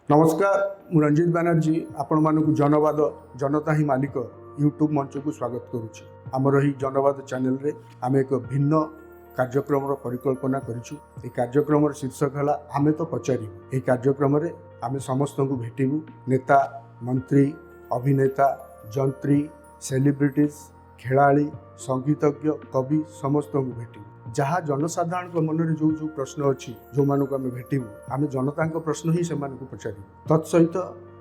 ନମସ୍କାର, ମୁଁ ରଞ୍ଜିତ ବାନାର୍ଜୀ ଆପଣମାନଙ୍କୁ ଜନବାଦ, ଜନତା ହିଁ ମାଲିକ ୟୁଟ୍ୟୁବ୍ ମଞ୍ଚକୁ ସ୍ୱାଗତ କରୁଛି। ଆମର ଏହି ଜନବାଦ ଚ୍ୟାନେଲରେ ଆମେ ଏକ ଭିନ୍ନ କାର୍ଯ୍ୟକ୍ରମର ପରିକଳ୍ପନା କରିଛୁ। ଏହି କାର୍ଯ୍ୟକ୍ରମର ଶୀର୍ଷକ ହେଲା "ଆମେ ତ ପଚାରିବୁ"। ଏହି କାର୍ଯ୍ୟକ୍ରମରେ ଆମେ ସମସ୍ତଙ୍କୁ ଭେଟିବୁ, ନେତା, ମନ୍ତ୍ରୀ, ଅଭିନେତା, ଯନ୍ତ୍ରୀ, ସେଲିବ୍ରିଟିଜ୍, ଖେଳାଳି, ସଙ୍ଗୀତଜ୍ଞ, କବି, ସମସ୍ତଙ୍କୁ ଭେଟିବୁ। ଯାହା ଜନସାଧାରଣଙ୍କ ମନରେ ଯେଉଁ ଯେଉଁ ପ୍ରଶ୍ନ ଅଛି, ଯେଉଁମାନଙ୍କୁ ଆମେ ଭେଟିବୁ, ଆମେ ଜନତାଙ୍କ ପ୍ରଶ୍ନ ହିଁ ସେମାନଙ୍କୁ ପଚାରିବୁ। ତତ୍ସହିତ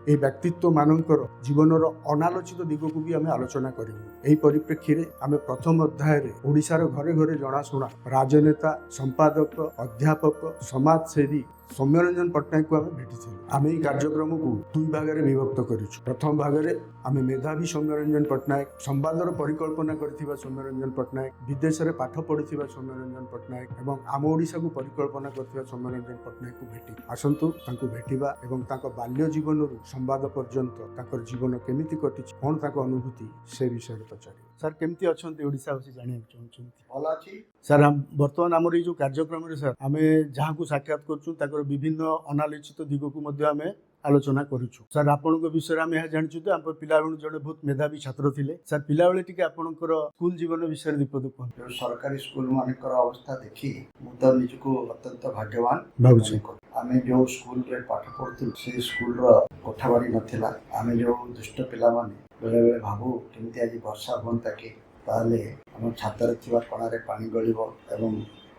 ଏହି ବ୍ୟକ୍ତିତ୍ୱମାନଙ୍କର ଜୀବନର ଅନାଲୋଚିତ ଦିଗକୁ ବି ଆମେ ଆଲୋଚନା କରିବୁ। ଏହି ପରିପ୍ରେକ୍ଷୀରେ ଆମେ ପ୍ରଥମ ଅଧ୍ୟାୟରେ ଓଡ଼ିଶାର ଘରେ ଘରେ ଜଣାଶୁଣା ରାଜନେତା, ସମ୍ପାଦକ, ଅଧ୍ୟାପକ, ସମାଜସେବୀ ସୌମ୍ୟରଞ୍ଜନ ପଟ୍ଟନାୟକକୁ ଆମେ ଭେଟିଥିଲୁ। ଆମେ ଏହି କାର୍ଯ୍ୟକ୍ରମକୁ ଦୁଇ ଭାଗରେ ବିଭକ୍ତ କରିଛୁ। ପ୍ରଥମ ଭାଗରେ ଆମେ ମେଧାବୀ ସୌମ୍ୟରଞ୍ଜନ ପଟ୍ଟନାୟକ, ସମ୍ବାଦର ପରିକଳ୍ପନା କରିଥିବା ସୌମ୍ୟରଞ୍ଜନ ପଟ୍ଟନାୟକ, ବିଦେଶରେ ପାଠ ପଢ଼ିଥିବା ସୌମ୍ୟରଞ୍ଜନ ପଟ୍ଟନାୟକ ଏବଂ ଆମ ଓଡ଼ିଶାକୁ ପରିକଳ୍ପନା କରିଥିବା ସୌମ୍ୟରଞ୍ଜନ ପଟ୍ଟନାୟକକୁ ଭେଟି ଆସନ୍ତୁ, ତାଙ୍କୁ ଭେଟିବା ଏବଂ ତାଙ୍କ ବାଲ୍ୟ ଜୀବନରୁ ସମ୍ବାଦ ପର୍ଯ୍ୟନ୍ତ ତାଙ୍କର ଜୀବନ କେମିତି କଟିଛି, କ'ଣ ତାଙ୍କ ଅନୁଭୂତି, ସେ ବିଷୟରେ ପଚାରିବା। ସାର୍, କେମିତି ଅଛନ୍ତି? ଓଡ଼ିଶାବାସୀ ଜାଣିବାକୁ ଚାହୁଁଛନ୍ତି। ଭଲ ଅଛି। ସାର୍, ବର୍ତ୍ତମାନ ଆମର ଏଇ ଯେଉଁ କାର୍ଯ୍ୟକ୍ରମରେ ସାର୍, ଆମେ ଯାହାକୁ ସାକ୍ଷାତ କରୁଛୁ, ତାଙ୍କର ବିଭିନ୍ନ ଅନାଲୋଚିତ ଦିଗକୁ ମଧ୍ୟ ଆମେ ଆଲୋଚନା କରୁଛୁ। ସାର୍, ଆପଣଙ୍କ ବିଷୟରେ ଆମେ ଏହା ଜାଣିଛୁ ଯେ ଆମ ପିଲାବେଳୁ ଜଣେ ବହୁତ ମେଧାବୀ ଛାତ୍ର ଥିଲେ। ସାର୍, ପିଲାବେଳେ ଟିକେ ଆପଣଙ୍କର ସ୍କୁଲ ଜୀବନ ବିଷୟରେ ଦିପଦ କୁହନ୍ତୁ। ଯେଉଁ ସରକାରୀ ସ୍କୁଲ ମାନଙ୍କର ଅବସ୍ଥା ଦେଖି ମୁଁ ତ ନିଜକୁ ଅତ୍ୟନ୍ତ ଭାଗ୍ୟବାନ ଭାବୁଛି। ମନେ କରେ। ଆମେ ଯେଉଁ ସ୍କୁଲରେ ପାଠ ପଢୁଥିଲୁ, ସେଇ ସ୍କୁଲର କୋଠାବାଡ଼ି ନଥିଲା। ଆମେ ଯେଉଁ ଦୁଷ୍ଟ ପିଲାମାନେ ବେଳେବେଳେ ଭାବୁ, କେମିତି ଆଜି ବର୍ଷା ହୁଅନ୍ତା କି, ତାହେଲେ ଆମ ଛାତରେ ଥିବା କଣାରେ ପାଣି ଗଳିବ ଏବଂ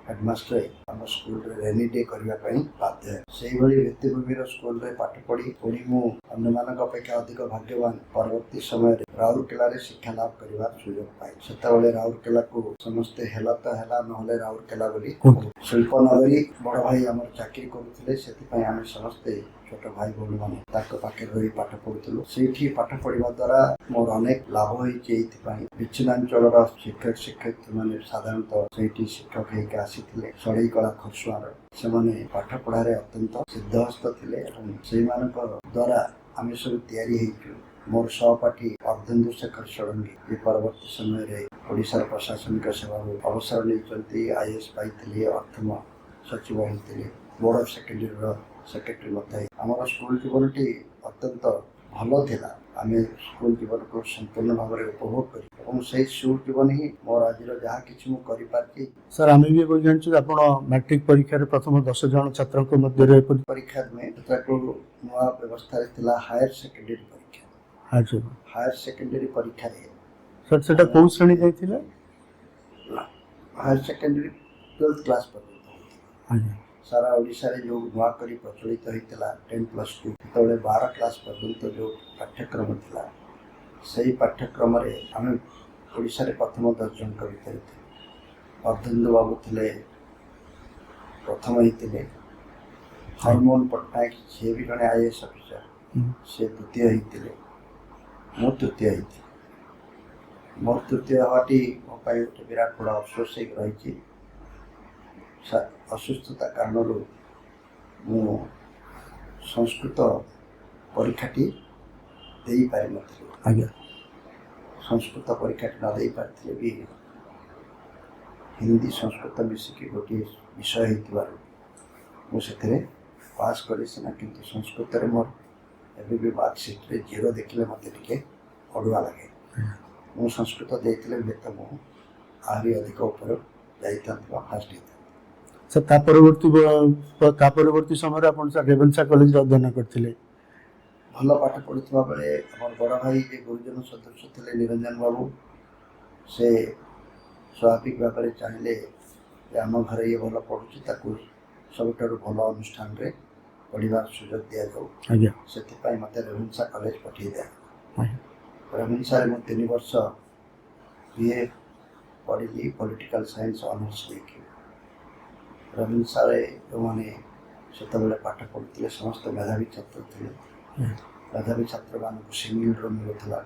ହେଡ଼ମାଷ୍ଟର ଆମ ସ୍କୁଲରେ ରେନି ଡେ କରିବା ପାଇଁ ବାଧ୍ୟ ହେବେ। ସେଇଭଳି ଭିତ୍ତିଭୂମିର ସ୍କୁଲରେ ପାଠ ପଢ଼ି ପୁଣି ମୁଁ ଅନ୍ୟମାନଙ୍କ ଅପେକ୍ଷା ଅଧିକ ଭାଗ୍ୟବାନ, ପରବର୍ତ୍ତୀ ସମୟରେ ରାଉରକେଲାରେ ଶିକ୍ଷା ଲାଭ କରିବାର ସୁଯୋଗ ପାଇ। ସେତେବେଳେ ରାଉରକେଲାକୁ ସମସ୍ତେ ହେଲା ତ ହେଲା, ନହେଲେ ରାଉରକେଲା ବୋଲି କୁହନ୍ତୁ। ଶିଳ୍ପ ନଗରୀ। ବଡ଼ ଭାଇ ଆମର ଚାକିରି କରୁଥିଲେ, ସେଥିପାଇଁ ଆମେ ସମସ୍ତେ ଛୋଟ ଭାଇ ଭଉଣୀମାନେ ତାଙ୍କ ପାଖରେ ରହି ପାଠ ପଢୁଥିଲୁ। ସେଇଠି ପାଠ ପଢିବା ଦ୍ୱାରା ମୋର ଅନେକ ଲାଭ ହେଇଛି ଏଇଥିପାଇଁ, ବିଚ୍ଛିନ୍ନାଞ୍ଚଳର ଶିକ୍ଷକ ଶିକ୍ଷୟିତ୍ରୀମାନେ ସାଧାରଣତଃ ସେଇଠି ଶିକ୍ଷକ ହେଇକି ଆସିଥିଲେ ଷଢ଼େଇକଳା, ଖରସୁଆଁର। ସେମାନେ ପାଠ ପଢ଼ାରେ ଅତ୍ୟନ୍ତ ସିଦ୍ଧହସ୍ତ ଥିଲେ ଏବଂ ସେଇମାନଙ୍କ ଦ୍ୱାରା ଆମେ ସବୁ ତିଆରି ହେଇଛୁ। ମୋର ସହପାଠୀ ଅର୍ଦ୍ଧେନ୍ଦୁ ଶେଖର ଷଡ଼ଙ୍ଗୀ, ଯିଏ ପରବର୍ତ୍ତୀ ସମୟରେ ଓଡ଼ିଶାର ପ୍ରଶାସନିକ ସେବାରୁ ଅବସର ନେଇଛନ୍ତି, ଆଇଏଏସ୍ ପାଇଥିଲେ, ଅର୍ଥ ସଚିବ ହେଇଥିଲେ, ବୋର୍ଡ ଅଫ୍ ସେକେଣ୍ଡାରୀର ସେକ୍ରେଟାରୀ ମଧ୍ୟ। ଆମର ସ୍କୁଲ ଜୀବନଟି ଅତ୍ୟନ୍ତ ଭଲ ଥିଲା। ଆମେ ସ୍କୁଲ ଜୀବନକୁ ସମ୍ପୂର୍ଣ୍ଣ ଭାବରେ ଉପଭୋଗ କରି ଏବଂ ସେଇ ସ୍କୁଲ ଜୀବନ ହିଁ ମୋର ଆଜିର ଯାହା କିଛି ମୁଁ କରିପାରିଛି। ସାର୍, ଆମେ ବି ଏପରି ଜାଣିଛୁ ଯେ ଆପଣ ମାଟ୍ରିକ ପରୀକ୍ଷାରେ ପ୍ରଥମ 10 ଜଣ ଛାତ୍ରଙ୍କ ମଧ୍ୟରେ ଏପରି ପରୀକ୍ଷା ନୁହେଁ, ସେଟାକୁ ନୂଆ ବ୍ୟବସ୍ଥାରେ ଥିଲା ହାୟର ସେକେଣ୍ଡାରୀ ପରୀକ୍ଷା। ହାୟର ସେକେଣ୍ଡାରୀ ପରୀକ୍ଷାରେ ସାର୍, ସେଟା କୋଉ ଶ୍ରେଣୀ ଯାଇଥିଲା? ହାୟର ସେକେଣ୍ଡାରୀ 12th class ପର୍ଯ୍ୟନ୍ତ ହୋଇଥିଲା। ସାରା ଓଡ଼ିଶାରେ ଯେଉଁ ନୂଆ କରି ପ୍ରଚଳିତ ହେଇଥିଲା 10+2, ସେତେବେଳେ 12 କ୍ଲାସ୍ ପର୍ଯ୍ୟନ୍ତ ଯେଉଁ ପାଠ୍ୟକ୍ରମ ଥିଲା, ସେଇ ପାଠ୍ୟକ୍ରମରେ ଆମେ ଓଡ଼ିଶାରେ ପ୍ରଥମ 10 ଜଣଙ୍କ ଭିତରେ ଥିଲୁ। ଅର୍ଦ୍ଧେନ୍ଦୁ ବାବୁ ଥିଲେ, ପ୍ରଥମ ହେଇଥିଲେ। ହରମୋହନ ପଟ୍ଟନାୟକ, ସିଏ ବି ଜଣେ ଆଇଏଏସ୍ ଅଫିସର, ସେ ଦ୍ୱିତୀୟ ହେଇଥିଲେ। ମୁଁ ତୃତୀୟ ହେଇଥିଲି। ମୋର ତୃତୀୟ ହେବାଟି ମୋ ପାଇଁ ଗୋଟେ ବିରାଟ ବଡ଼ ଅଫସୋସ ହେଇକି ରହିଛି। ଅସୁସ୍ଥତା କାରଣରୁ ମୁଁ ସଂସ୍କୃତ ପରୀକ୍ଷାଟି ଦେଇପାରିନଥିଲି। ସଂସ୍କୃତ ପରୀକ୍ଷାଟି ନ ଦେଇପାରିଥିଲେ ବି ହିନ୍ଦୀ ସଂସ୍କୃତ ମିଶିକି ଗୋଟିଏ ବିଷୟ ହେଇଥିବାରୁ ମୁଁ ସେଥିରେ ପାସ୍ କଲି ସିନା, କିନ୍ତୁ ସଂସ୍କୃତରେ ମୋର ଏବେ ବି ମାର୍କସିଟ୍ରେ ଜିରୋ ଦେଖିଲେ ମୋତେ ଟିକେ ଅଡ଼ୁଆ ଲାଗେ। ମୁଁ ସଂସ୍କୃତ ଦେଇଥିଲେ ହୁଏତ ମୁଁ ଆହୁରି ଅଧିକ ଉପରେ ଯାଇଥାନ୍ତି ବା ଫାଷ୍ଟ ହେଇଥାନ୍ତି। ସାର୍, ତା ପରବର୍ତ୍ତୀ ସମୟରେ ଆପଣ ସାର୍ ରେଭେନ୍ସା କଲେଜରେ ଅଧ୍ୟୟନ କରିଥିଲେ। ଭଲ ପାଠ ପଢ଼ୁଥିବା ବେଳେ ଆମର ବଡ଼ ଭାଇ ଯେ ଗୁରୁଜନ ସଦୃଶ ଥିଲେ ନିରଞ୍ଜନ ବାବୁ, ସେ ସ୍ୱାଭାବିକ ଭାବରେ ଚାହିଁଲେ ଯେ ଆମ ଘରେ ଇଏ ଭଲ ପଢ଼ୁଛି, ତାକୁ ସବୁଠାରୁ ଭଲ ଅନୁଷ୍ଠାନରେ ପଢ଼ିବାର ସୁଯୋଗ ଦିଆଯାଉ। ସେଥିପାଇଁ ମୋତେ ରେଭେନ୍ସା କଲେଜ ପଠାଇ ଦିଆଗଲା। ରେଭେନ୍ସାରେ ମୁଁ 3 ବର୍ଷ ବିଏ ପଢ଼ିଲି, ପଲିଟିକାଲ ସାଇନ୍ସ ଅନର୍ସ ନେଇକି। ରେଭେନ୍ସାରେ ଯେଉଁମାନେ ସେତେବେଳେ ପାଠ ପଢ଼ୁଥିଲେ, ସମସ୍ତେ ମେଧାବୀ ଛାତ୍ର ଥିଲେ। ମେଧାବୀ ଛାତ୍ରମାନଙ୍କୁ ସିଙ୍ଗଲ ରୁମ୍ ମିଳୁଥିଲା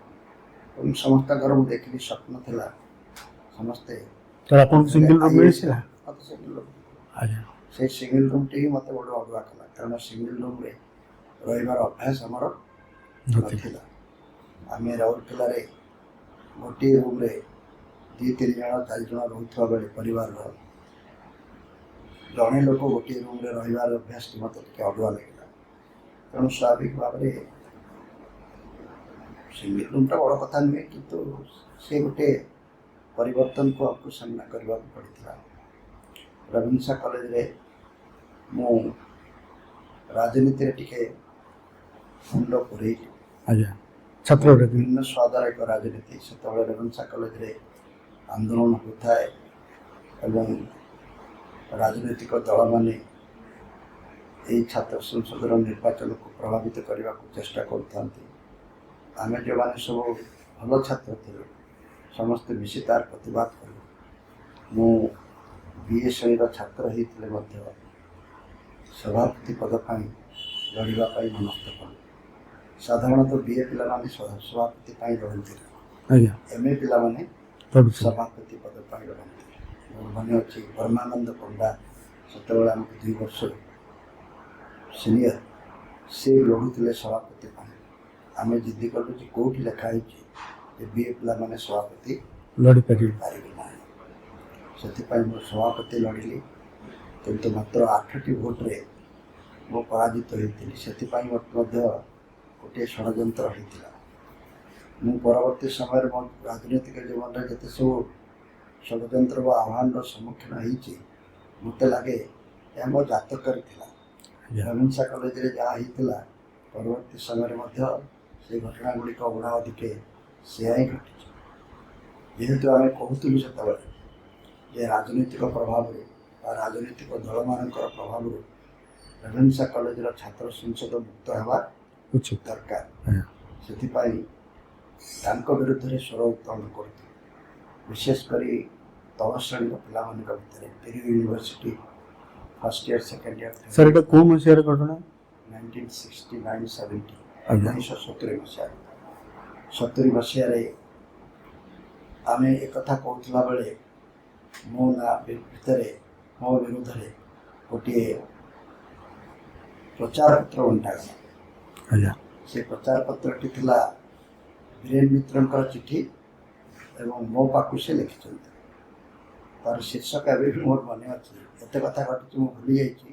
ଏବଂ ସମସ୍ତଙ୍କର ମୁଁ ଦେଖିଲି ସ୍ୱପ୍ନ ଥିଲା ସମସ୍ତେ ସାର୍, ଆପଣଙ୍କୁ ସିଙ୍ଗଲ ରୁମ୍ ମିଳିଥିଲା? ମୋତେ ସିଙ୍ଗଲ ରୁମ୍। ସେଇ ସିଙ୍ଗଲ ରୁମ୍ଟି ହିଁ ମୋତେ ବଡ଼ ଅଡ଼ୁଆ କଲା, କାରଣ ସିଙ୍ଗଲ ରୁମ୍ରେ ରହିବାର ଅଭ୍ୟାସ ଆମର ନଥିଲା। ନଥିଲା। ଆମେ ରାଉରକେଲାରେ ଗୋଟିଏ ରୁମ୍ରେ ଦୁଇ ତିନି ଜଣ, ଚାରି ଜଣ ରହୁଥିବା ବେଳେ ପରିବାରର ଜଣେ ଲୋକ ଗୋଟିଏ ରୁମ୍ରେ ରହିବାର ଅଭ୍ୟାସଟି ମୋତେ ଟିକେ ଅଡ଼ୁଆ ଲାଗିଲା। ତେଣୁ ସ୍ୱାଭାବିକ ଭାବରେ ସିଙ୍ଗଲ ରୁମ୍ଟା ବଡ଼ କଥା ନୁହେଁ, କିନ୍ତୁ ସେ ଗୋଟେ ପରିବର୍ତ୍ତନକୁ ଆମକୁ ସାମ୍ନା କରିବାକୁ ପଡ଼ିଥିଲା। ରେଭେନ୍ସା କଲେଜରେ ମୁଁ ରାଜନୀତିରେ ଟିକେ ମୁଣ୍ଡ ପୁରେଇଲି। ଆଜ୍ଞା, ଛାତ୍ର ରାଜନୀତି। ଭିନ୍ନ ସ୍ୱାଦର ଏକ ରାଜନୀତି। ସେତେବେଳେ ରେଭେନ୍ସା କଲେଜରେ ଆନ୍ଦୋଳନ ହେଉଥାଏ ଏବଂ ରାଜନୈତିକ ଦଳମାନେ ଏହି ଛାତ୍ର ସଂସଦର ନିର୍ବାଚନକୁ ପ୍ରଭାବିତ କରିବାକୁ ଚେଷ୍ଟା କରୁଥାନ୍ତି। ଆମେ ଯେଉଁମାନେ ସବୁ ଭଲ ଛାତ୍ର ଥିଲୁ, ସମସ୍ତେ ମିଶି ତାର ପ୍ରତିବାଦ କଲୁ। ମୁଁ ବି.ଏ ଶ୍ରେଣୀର ଛାତ୍ର ହେଇଥିଲେ ମଧ୍ୟ ସଭାପତି ପଦ ପାଇଁ ଲଢ଼ିବା ପାଇଁ ମନସ୍ଥ କଲୁ। ସାଧାରଣତଃ ବି.ଏ ପିଲାମାନେ ସଭାପତି ପାଇଁ ଲଢ଼ନ୍ତି, ଏମ୍.ଏ ପିଲାମାନେ ଲଢୁଥିଲେ। ସଭାପତି ପଦ ପାଇଁ ଲଢ଼ନ୍ତି। ମୋର ମନେ ଅଛି, ପରମାନନ୍ଦ ପଣ୍ଡା ସେତେବେଳେ ଆମକୁ 2 ବର୍ଷ ସିନିୟର, ସେ ଲଢ଼ୁଥିଲେ ସଭାପତି ପାଇଁ। ଆମେ ଜିଦ୍ଦି କଲୁ ଯେ କେଉଁଠି ଲେଖା ହେଇଛି ଯେ ବି.ଏ ପିଲାମାନେ ସଭାପତି ଲଢ଼ିପାରିବେ ପାରିବେ ନାହିଁ? ସେଥିପାଇଁ ମୁଁ ସଭାପତି ଲଢ଼ିଲି, କିନ୍ତୁ ମାତ୍ର 8ଟି ଭୋଟରେ ମୁଁ ପରାଜିତ ହୋଇଥିଲି। ସେଥିପାଇଁ ମଧ୍ୟ ଗୋଟିଏ ଷଡ଼ଯନ୍ତ୍ର ହୋଇଥିଲା। ମୁଁ ପରବର୍ତ୍ତୀ ସମୟରେ ମୋ ରାଜନୈତିକ ଜୀବନରେ ଯେତେ ସବୁ ଷଡ଼ଯନ୍ତ୍ର ବା ଆହ୍ୱାନର ସମ୍ମୁଖୀନ ହେଇଛି, ମୋତେ ଲାଗେ ଏହା ମୋ ଜାତକରେ ଥିଲା। ରେଭେନ୍ସା କଲେଜରେ ଯାହା ହେଇଥିଲା, ପରବର୍ତ୍ତୀ ସମୟରେ ମଧ୍ୟ ସେଇ ଘଟଣା ଗୁଡ଼ିକ ଗୁଡ଼ା ଅଧିକେ ସେୟା ହିଁ ଘଟିଛି। ଯେହେତୁ ଆମେ କହୁଥିଲୁ ସେତେବେଳେ ଯେ ରାଜନୈତିକ ପ୍ରଭାବରୁ ବା ରାଜନୈତିକ ଦଳମାନଙ୍କର ପ୍ରଭାବରୁ ରେଭେନ୍ସା କଲେଜର ଛାତ୍ର ସଂସଦ ମୁକ୍ତ ହେବା ଉଚିତ ଦରକାର, ସେଥିପାଇଁ ତାଙ୍କ ବିରୁଦ୍ଧରେ ସ୍ୱର ଉତ୍ତୋଳନ କରୁଥିଲେ, ବିଶେଷ କରି ତଳ ଶ୍ରେଣୀର ପିଲାମାନଙ୍କ ଭିତରେ। Puri University first year, second year. Sir, ଏଇଟା କୋଉ ମସିହାର ଘଟଣା? 1969-70। 1970 ମସିହାରେ। 70 ମସିହାରେ ଆମେ ଏକଥା କହୁଥିଲା ବେଳେ ମୋ ନାଁ ଭିତରେ ମୋ ବିରୁଦ୍ଧରେ ଗୋଟିଏ ପ୍ରଚାରପତ୍ର ବଣ୍ଟାଗଲା। ସେ ପ୍ରଚାରପତ୍ରଟି ଥିଲା ବୀରେନ ମିତ୍ରଙ୍କର ଚିଠି ଏବଂ ମୋ ପାଖକୁ ସେ ଲେଖିଛନ୍ତି। ତାର ଶୀର୍ଷକ ଏବେ ବି ମୋର ମନେ ଅଛି। ଏତେ କଥା ଘଟିଛି, ମୁଁ ଭୁଲି ଯାଇଛି,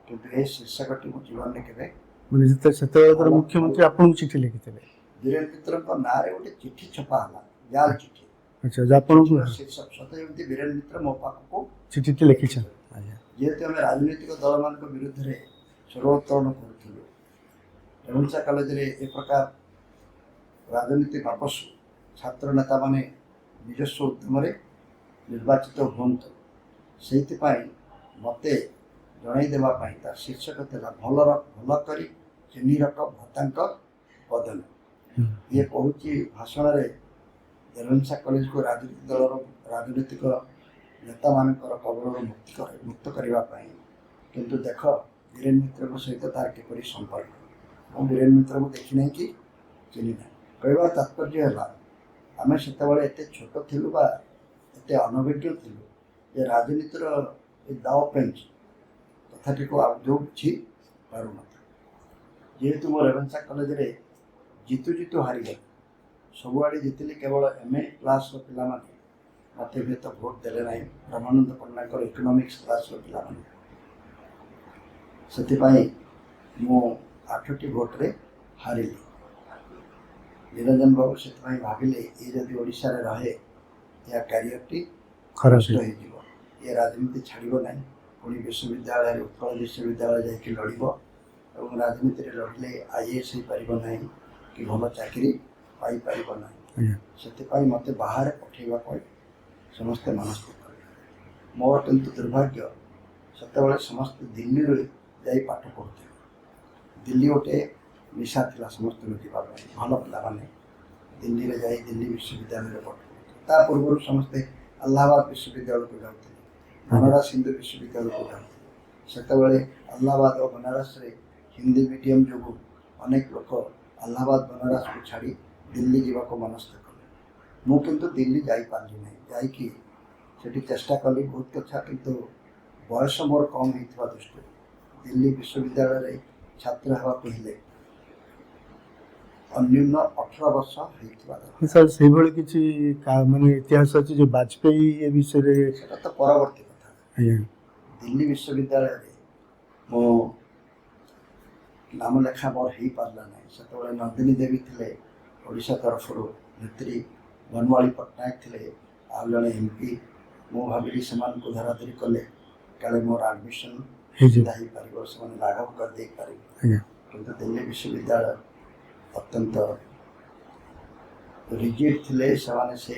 କିନ୍ତୁ ଏ ଶୀର୍ଷକଟି ମୋ ଜୀବନରେ କେବେ ମାନେ ସେତେବେଳକର ମୁଖ୍ୟମନ୍ତ୍ରୀ ଆପଣଙ୍କୁ ଚିଠି ଲେଖିଥିଲେ? ବୀରେନ ମିତ୍ରଙ୍କ ନାଁରେ ଗୋଟେ ଚିଠି ଛପା ହେଲା, ଜାଲ ଚିଠି। ଆଚ୍ଛା, ଯେ ଆପଣଙ୍କୁ ଶୀର୍ଷକ ସତେ ଯେମିତି ବୀରେନ ମିତ୍ର ମୋ ପାଖକୁ ଚିଠିଟି ଲେଖିଛନ୍ତି, ଆଜ୍ଞା। ଯେହେତୁ ଆମେ ରାଜନୈତିକ ଦଳମାନଙ୍କ ବିରୁଦ୍ଧରେ ସ୍ୱର ଉତ୍ତୋଳନ କରୁଥିଲୁ, ରେଭେନ୍ସା କଲେଜରେ ଏ ପ୍ରକାର ରାଜନୀତି ବାପସୁ, ଛାତ୍ର ନେତାମାନେ ନିଜସ୍ୱ ଉଦ୍ୟମରେ ନିର୍ବାଚିତ ହୁଅନ୍ତୁ, ସେଇଥିପାଇଁ ମୋତେ ଜଣାଇ ଦେବା ପାଇଁ। ତାର ଶୀର୍ଷକ ଥିଲା "ଭଲର ଭଲ କରି ଚିହ୍ନି ରଖ ଭ୍ରାତାଙ୍କ ବଦନ"। ଇଏ କହୁଛି ଭାଷଣରେ ରେଭେନ୍ସା କଲେଜକୁ ରାଜନୀତି ଦଳର ରାଜନୈତିକ ନେତାମାନଙ୍କର କବଳରୁ ମୁକ୍ତ କରିବା ପାଇଁ, କିନ୍ତୁ ଦେଖ ବୀରେନ ମିତ୍ରଙ୍କ ସହିତ ତାର କିପରି ସମ୍ପର୍କ। ମୁଁ ବୀରେନ ମିତ୍ରଙ୍କୁ ଦେଖିନାହିଁ କି ଚିହ୍ନି ନାହିଁ। କହିବାର ତାତ୍ପର୍ଯ୍ୟ ହେଲା, ଆମେ ସେତେବେଳେ ଏତେ ଛୋଟ ଥିଲୁ ବା ଏତେ ଅନଭିଜ୍ଞ ଥିଲୁ ଯେ ରାଜନୀତିର ଏ ଦାଅ ପେଞ୍ଚ କଥାଟିକୁ ଆଦୌ ବୁଝି ପାରୁନଥିଲୁ। ଯେହେତୁ ମୁଁ ରେଭେନ୍ସା କଲେଜରେ ଜିତୁ ଜିତୁ ହାରିଗଲି, ସବୁଆଡ଼େ ଜିତିଲି, କେବଳ ଏମ୍.ଏ କ୍ଲାସ୍ର ପିଲାମାନେ ମୋତେ ହୁଏତ ଭୋଟ ଦେଲେ ନାହିଁ, ବ୍ରହ୍ମାନନ୍ଦ ପଣ୍ଡାଙ୍କର ଇକୋନୋମିକ୍ସ କ୍ଲାସ୍ର ପିଲାମାନେ। ସେଥିପାଇଁ ମୁଁ 8ଟି ଭୋଟରେ ହାରିଲି। ନିରଞ୍ଜନ ବାବୁ ସେଥିପାଇଁ ଭାବିଲେ, ଇଏ ଯଦି ଓଡ଼ିଶାରେ ରହେ, ଏହା କ୍ୟାରିୟରଟି ଖରାପ ନଷ୍ଟ ହେଇଯିବ। ଇଏ ରାଜନୀତି ଛାଡ଼ିବ ନାହିଁ, ପୁଣି ବିଶ୍ୱବିଦ୍ୟାଳୟରେ, ଉତ୍କଳ ବିଶ୍ୱବିଦ୍ୟାଳୟ ଯାଇକି ଲଢ଼ିବ ଏବଂ ରାଜନୀତିରେ ଲଢ଼ିଲେ ଆଇ.ଏ.ଏସ୍ ହେଇପାରିବ ନାହିଁ କି ଭଲ ଚାକିରି ପାଇପାରିବ ନାହିଁ। ସେଥିପାଇଁ ମୋତେ ବାହାରେ ପଠାଇବା ପାଇଁ ସମସ୍ତେ ମନସ୍ଥ କଲେ। ମୋର କିନ୍ତୁ ଦୁର୍ଭାଗ୍ୟ, ସେତେବେଳେ ସମସ୍ତେ ଦିଲ୍ଲୀରୁ ଯାଇ ପାଠ ପଢ଼ୁଥିଲେ। ଦିଲ୍ଲୀ ଗୋଟେ ନିଶା ଥିଲା ସମସ୍ତଙ୍କୁ ଯିବା ପାଇଁ। ଭଲ ପିଲାମାନେ ଦିଲ୍ଲୀରେ ଯାଇ ଦିଲ୍ଲୀ ବିଶ୍ୱବିଦ୍ୟାଳୟରେ ପାଠ ପଢ଼ୁଥିଲେ। ତା ପୂର୍ବରୁ ସମସ୍ତେ ଆହ୍ଲାବାଦ ବିଶ୍ୱବିଦ୍ୟାଳୟକୁ ଯାଉଥିଲେ, ବନାରସ ହିନ୍ଦୁ ବିଶ୍ୱବିଦ୍ୟାଳୟକୁ ଯାଉଥିଲେ। ସେତେବେଳେ ଆହ୍ଲାବାଦ ଓ ବନାରସରେ ହିନ୍ଦୀ ମିଡ଼ିୟମ ଯୋଗୁଁ ଅନେକ ଲୋକ ଆହ୍ଲାବାଦ, ବନାରସକୁ ଛାଡ଼ି ଦିଲ୍ଲୀ ଯିବାକୁ ମନସ୍ଥ କଲେ। ମୁଁ କିନ୍ତୁ ଦିଲ୍ଲୀ ଯାଇପାରିଲି ନାହିଁ। ଯାଇକି ସେଠି ଚେଷ୍ଟା କଲି ବହୁତ କଥା, କିନ୍ତୁ ବୟସ ମୋର କମ୍ ହେଇଥିବା ଦୃଷ୍ଟିରୁ ଦିଲ୍ଲୀ ବିଶ୍ୱବିଦ୍ୟାଳୟରେ ଛାତ୍ର ହେବାକୁ ହେଲେ ଅନ୍ୟୁନ 18 ବର୍ଷ ହେଇଥିବା ଦରକାର। ସାର୍, ସେଇଭଳି କିଛି ମାନେ ଇତିହାସ ଅଛି ଯେ ବାଜପେୟୀ ଏ ବିଷୟରେ? ସେଟା ତ ପରବର୍ତ୍ତୀ କଥା। ଦିଲ୍ଲୀ ବିଶ୍ୱବିଦ୍ୟାଳୟରେ ମୁଁ ନାମ ଲେଖା ମୋର ହେଇପାରିଲା ନାହିଁ। ସେତେବେଳେ ନନ୍ଦିନୀ ଦେବୀ ଥିଲେ ଓଡ଼ିଶା ତରଫରୁ ନେତ୍ରୀ, ବନମାଳୀ ପଟ୍ଟନାୟକ ଥିଲେ ଆଉ ଜଣେ ଏମପି। ମୁଁ ଭାବିଲି ସେମାନଙ୍କୁ ଧରାଧରି କଲେ କାଳେ ମୋର ଆଡ଼ମିସନ୍ ହେଇଯିବ। ସୁବିଧା ହେଇପାରିବ, ସେମାନେ ଲାଘବ କରିଦେଇପାରିବେ। କିନ୍ତୁ ଦିଲ୍ଲୀ ବିଶ୍ୱବିଦ୍ୟାଳୟ ଅତ୍ୟନ୍ତ ରିଜିଡ୍ ଥିଲେ। ସେମାନେ ସେ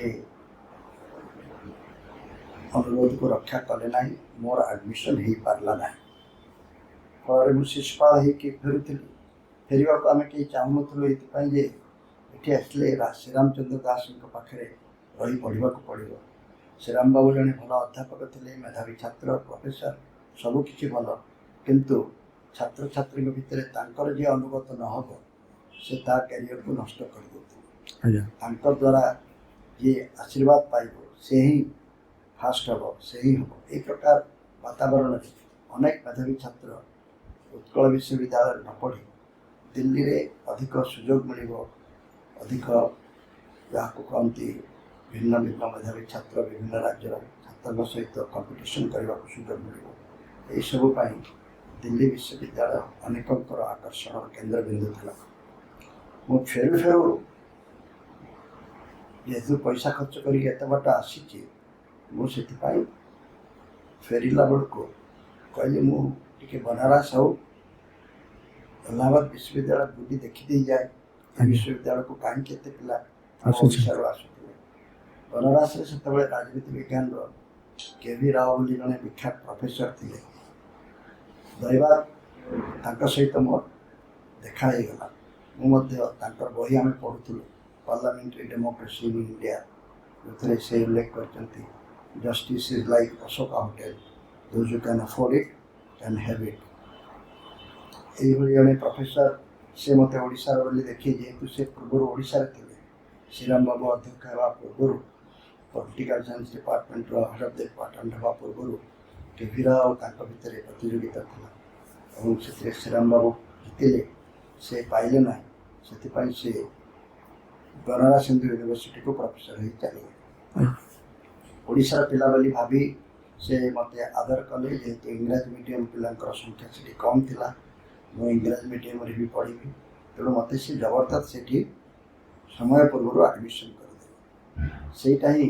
ଅନୁରୋଧକୁ ରକ୍ଷା କଲେ ନାହିଁ, ମୋର ଆଡ଼ମିସନ୍ ହେଇପାରିଲା ନାହିଁ। ଫଳରେ ମୁଁ ଶିଶୁପାଳ ହେଇକି ଫେରୁଥିଲି। ଫେରିବାକୁ ଆମେ କେହି ଚାହୁଁନଥିଲୁ ଏଇଥିପାଇଁ ଯେ ଏଠି ଆସିଲେ ଶ୍ରୀରାମଚନ୍ଦ୍ର ଦାସଙ୍କ ପାଖରେ ରହି ପଢ଼ିବାକୁ ପଡ଼ିବ। ଶ୍ରୀରାମ ବାବୁ ଜଣେ ଭଲ ଅଧ୍ୟାପକ ଥିଲେ, ମେଧାବୀ ଛାତ୍ର, ପ୍ରଫେସର, ସବୁକିଛି ଭଲ, କିନ୍ତୁ ଛାତ୍ରଛାତ୍ରୀଙ୍କ ଭିତରେ ତାଙ୍କର ଯିଏ ଅନୁଗତ ନ ହେବ ସେ ତା କ୍ୟାରିୟରକୁ ନଷ୍ଟ କରିଦେଉଥିଲେ। ତାଙ୍କ ଦ୍ୱାରା ଯିଏ ଆଶୀର୍ବାଦ ପାଇବ ସେ ହିଁ ଫାଷ୍ଟ ହେବ, ସେ ହିଁ ହେବ। ଏହି ପ୍ରକାର ବାତାବରଣରେ ଅନେକ ମେଧାବୀ ଛାତ୍ର ଉତ୍କଳ ବିଶ୍ୱବିଦ୍ୟାଳୟରେ ନ ପଢ଼ି ଦିଲ୍ଲୀରେ ଅଧିକ ସୁଯୋଗ ମିଳିବ, ଅଧିକ ଯାହାକୁ କହନ୍ତି ଭିନ୍ନ ଭିନ୍ନ ମେଧାବୀ ଛାତ୍ର ବିଭିନ୍ନ ରାଜ୍ୟର ଛାତ୍ରଙ୍କ ସହିତ କମ୍ପିଟିସନ୍ କରିବାକୁ ସୁଯୋଗ ମିଳିବ, ଏହିସବୁ ପାଇଁ ଦିଲ୍ଲୀ ବିଶ୍ୱବିଦ୍ୟାଳୟ ଅନେକଙ୍କର ଆକର୍ଷଣର କେନ୍ଦ୍ରବିନ୍ଦୁ ଥିଲା। ମୁଁ ଫେରୁ ଫେରୁ ଯେହେତୁ ପଇସା ଖର୍ଚ୍ଚ କରିକି ଏତେ ବାଟ ଆସିଛି, ମୁଁ ସେଥିପାଇଁ ଫେରିଲା ବେଳକୁ କହିଲି ମୁଁ ଟିକେ ବନାରସ ହଉ ଆହ୍ଲାବାଦ ବିଶ୍ୱବିଦ୍ୟାଳୟ ବୁଲି ଦେଖିଦେଇ ଯାଏ। ଏ ବିଶ୍ୱବିଦ୍ୟାଳୟକୁ କାହିଁକି ଏତେ ପିଲା ଆମ ଆସୁଛି। ଓଡ଼ିଶାରୁ ଆସୁଥିଲେ। ବନାରସରେ ସେତେବେଳେ ରାଜନୀତି ବିଜ୍ଞାନର କେ ଭି ରାଓ ବୋଲି ଜଣେ ବିଖ୍ୟାତ ପ୍ରଫେସର ଥିଲେ। ଦୈବାତ ତାଙ୍କ ସହିତ ମୋର ଦେଖା ହେଇଗଲା। ମୁଁ ମଧ୍ୟ ତାଙ୍କର ବହି ଆମେ ପଢ଼ୁଥିଲୁ, ପାର୍ଲାମେଣ୍ଟାରୀ ଡେମୋକ୍ରେସି ଇନ୍ ଇଣ୍ଡିଆ, ଯେଉଁଥିରେ ସେ ଉଲ୍ଲେଖ କରିଛନ୍ତି, "Justice is like Ashoka Hotel, those who can afford it can have it." ଏଇଭଳି ଜଣେ ପ୍ରଫେସର, ସେ ମୋତେ ଓଡ଼ିଶାର ବୋଲି ଦେଖି, ଯେହେତୁ ସେ ପୂର୍ବରୁ ଓଡ଼ିଶାରେ ଥିଲେ, ଶ୍ରୀରାମ ବାବୁ ଅଧ୍ୟକ୍ଷ ହେବା ପୂର୍ବରୁ ପଲିଟିକାଲ ସାଇନ୍ସ ଡିପାର୍ଟମେଣ୍ଟର ହେଡ଼ ଅଫ୍ the department ହେବା ପୂର୍ବରୁ କେ ଭି ରାଓ ତାଙ୍କ ଭିତରେ ପ୍ରତିଯୋଗିତା ଥିଲା ଏବଂ ସେଥିରେ ଶ୍ରୀରାମ ବାବୁ ଜିତିଲେ, ସେ ପାଇଲେ ନାହିଁ। ସେଥିପାଇଁ ସେ ବନାରସ ହିନ୍ଦୁ ୟୁନିଭର୍ସିଟିକୁ ପ୍ରଫେସର ହେଇ ଚାଲିଗଲେ। ଓଡ଼ିଶାର ପିଲା ବୋଲି ଭାବି ସେ ମୋତେ ଆଦର କଲେ। ଯେହେତୁ ଇଂରାଜୀ ମିଡ଼ିୟମ୍ ପିଲାଙ୍କର ସଂଖ୍ୟା ସେଠି କମ୍ ଥିଲା, ମୁଁ ଇଂରାଜୀ ମିଡ଼ିୟମରେ ବି ପଢ଼ିବି, ତେଣୁ ମୋତେ ସେ ଜବରଦସ୍ତ ସେଠି ସମୟ ପୂର୍ବରୁ ଆଡ଼ମିସନ୍ କରିଦେଲେ। ସେଇଟା ହିଁ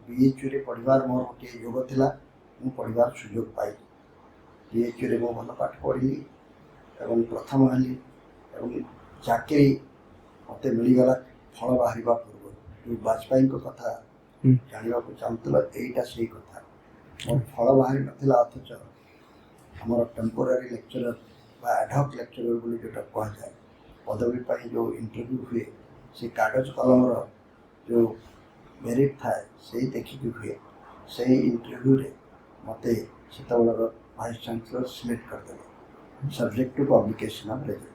ବିଏଚ୍ୟୁରେ ପଢ଼ିବାର ମୋର ଗୋଟିଏ ଯୋଗ ଥିଲା। ମୁଁ ପଢ଼ିବାର ସୁଯୋଗ ପାଇଲି। ବିଏଚ୍ୟୁରେ ମୁଁ ଭଲ ପାଠ ପଢ଼ିଲି ଏବଂ ପ୍ରଥମ ହେଲି ଏବଂ ଚାକିରି ମୋତେ ମିଳିଗଲା ଫଳ ବାହାରିବା ପୂର୍ବରୁ। ଯେଉଁ ବାଜପେୟୀଙ୍କ କଥା ଜାଣିବାକୁ ଚାହୁଁଥିଲ, ଏଇଟା ସେଇ କଥା। ମୋର ଫଳ ବାହାରି ନଥିଲା, ଅଥଚ ଆମର ଟେମ୍ପୋରାରୀ ଲେକ୍ଚରର ବା ଆଡ଼ହକ୍ ଲେକ୍ଚରର ବୋଲି ଯେଉଁଟା କୁହାଯାଏ, ପଦବୀ ପାଇଁ ଯେଉଁ ଇଣ୍ଟରଭ୍ୟୁ ହୁଏ, ସେ କାଗଜ କଲମର ଯେଉଁ ମେରିଟ୍ ଥାଏ ସେଇ ଦେଖିକି ହୁଏ। ସେଇ ଇଣ୍ଟରଭ୍ୟୁରେ ମୋତେ ସେତେବେଳର ଭାଇସ୍ ଚାନ୍ସେଲର ସିଲେକ୍ଟ କରିଦେଲେ, subject to publication of result.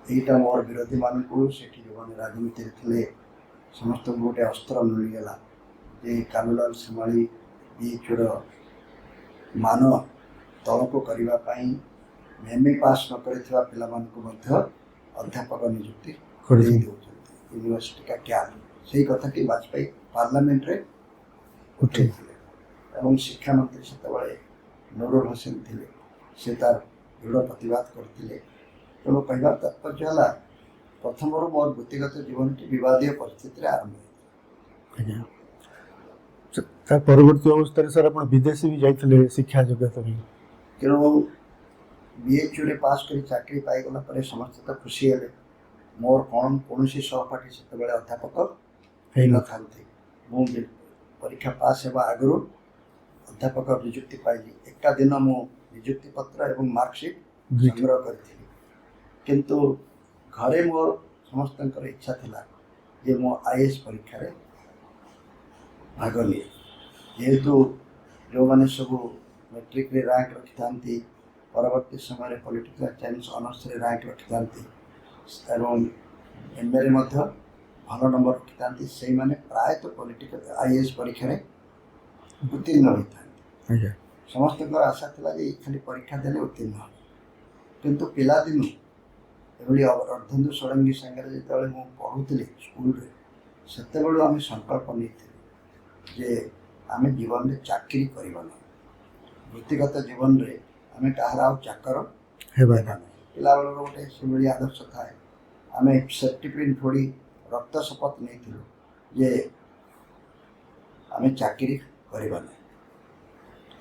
ଏଇଟା ମୋର ବିରୋଧୀମାନଙ୍କୁ, ସେଠି ଯେଉଁମାନେ ରାଜନୀତିରେ ଥିଲେ, ସମସ୍ତଙ୍କୁ ଗୋଟେ ଅସ୍ତ୍ର ମିଳିଗଲା ଯେ କାଲୁଲାଲ ଶ୍ରୀମାଳି ବିଏଚ୍ୟୁର ମାନ ତଳକୁ କରିବା ପାଇଁ ଏମ୍ ଏ ପାସ୍ ନ କରିଥିବା ପିଲାମାନଙ୍କୁ ମଧ୍ୟ ଅଧ୍ୟାପକ ନିଯୁକ୍ତି ଦେଇ କରିଛନ୍ତି। ଦେଉଛନ୍ତି। यूनिवर्सिटी का क्या, ସେଇ କଥାଟି ବାଜପେୟୀ ପାର୍ଲାମେଣ୍ଟରେ ଉଠେଇଥିଲେ ଏବଂ ଶିକ୍ଷାମନ୍ତ୍ରୀ ସେତେବେଳେ ନୁରୁଲ ହୋସେନ ଥିଲେ, ସେ ତାର ଦୃଢ଼ ପ୍ରତିବାଦ କରିଥିଲେ। ତେଣୁ କହିବାର ତାତ୍ପର୍ଯ୍ୟ ହେଲା, ପ୍ରଥମରୁ ମୋର ବୃତ୍ତିଗତ ଜୀବନଟି ବିବାଦୀୟ ପରିସ୍ଥିତିରେ ଆରମ୍ଭ ହୋଇଥିଲା। ଆଜ୍ଞା, ତା ପରବର୍ତ୍ତୀ ଅବସ୍ଥାରେ ସାର୍ ଆପଣ ବିଦେଶ ବି ଯାଇଥିଲେ ଶିକ୍ଷା ଯୋଗ୍ୟତା ପାଇଁ। ତେଣୁ ବିଏଚ୍ୟୁରେ ପାସ୍ କରି ଚାକିରି ପାଇଗଲା ପରେ ସମସ୍ତେ ତ ଖୁସି ହେଲେ। ମୋର କୌଣସି ସହପାଠୀ ସେତେବେଳେ ଅଧ୍ୟାପକ ହେଇନଥାନ୍ତି। ମୁଁ ବି ପରୀକ୍ଷା ପାସ୍ ହେବା ଆଗରୁ ଅଧ୍ୟାପକ ନିଯୁକ୍ତି ପାଇଲି। ଏକା ଦିନ ମୁଁ ନିଯୁକ୍ତି ପତ୍ର ଏବଂ ମାର୍କସିଟ୍ ଦୁଇଟି। ସଂଗ୍ରହ କରିଥିଲି। କିନ୍ତୁ ଘରେ ମୋର ସମସ୍ତଙ୍କର ଇଚ୍ଛା ଥିଲା ଯେ ମୁଁ ଆଇଏଏସ୍ ପରୀକ୍ଷାରେ ଭାଗ ନିଏ। ଯେହେତୁ ଯେଉଁମାନେ ସବୁ ମେଟ୍ରିକରେ ରାଙ୍କ ରଖିଥାନ୍ତି, ପରବର୍ତ୍ତୀ ସମୟରେ ପଲିଟିକାଲ ସାଇନ୍ସ ଅନର୍ସରେ ରାଙ୍କ ରଖିଥାନ୍ତି ଏବଂ ଏମ୍ଏରେ ମଧ୍ୟ ଭଲ ନମ୍ବର ରଖିଥାନ୍ତି, ସେଇମାନେ ପ୍ରାୟତଃ ପଲିଟିକାଲ ଆଇଏଏସ୍ ପରୀକ୍ଷାରେ ଉତ୍ତୀର୍ଣ୍ଣ ହୋଇଥାନ୍ତି। ସମସ୍ତଙ୍କର ଆଶା ଥିଲା ଯେ ଖାଲି ପରୀକ୍ଷା ଦେଲେ ଉତ୍ତୀର୍ଣ୍ଣ ହେବ। କିନ୍ତୁ ପିଲାଦିନୁ ଏଭଳି ଅର୍ଦ୍ଧେନ୍ଦୁ ଷଡ଼ଙ୍ଗୀ ସାଙ୍ଗରେ ଯେତେବେଳେ ମୁଁ ପଢ଼ୁଥିଲି ସ୍କୁଲରେ, ସେତେବେଳୁ ଆମେ ସଂକଳ୍ପ ନେଇଥିଲୁ ଯେ ଆମେ ଜୀବନରେ ଚାକିରି କରିବା ନାହିଁ, ବୃତ୍ତିଗତ ଜୀବନରେ ଆମେ କାହାର ଆଉ ଚାକର ହେବା ହେବା ନାହିଁ। ପିଲାବେଳର ଗୋଟେ ସେଭଳି ଆଦର୍ଶ ଥାଏ। ଆମେ ସେଫ୍ଟି ପିନ୍ ଫୋଡ଼ି ରକ୍ତ ଶପଥ ନେଇଥିଲୁ ଯେ ଆମେ ଚାକିରି କରିବା ନାହିଁ।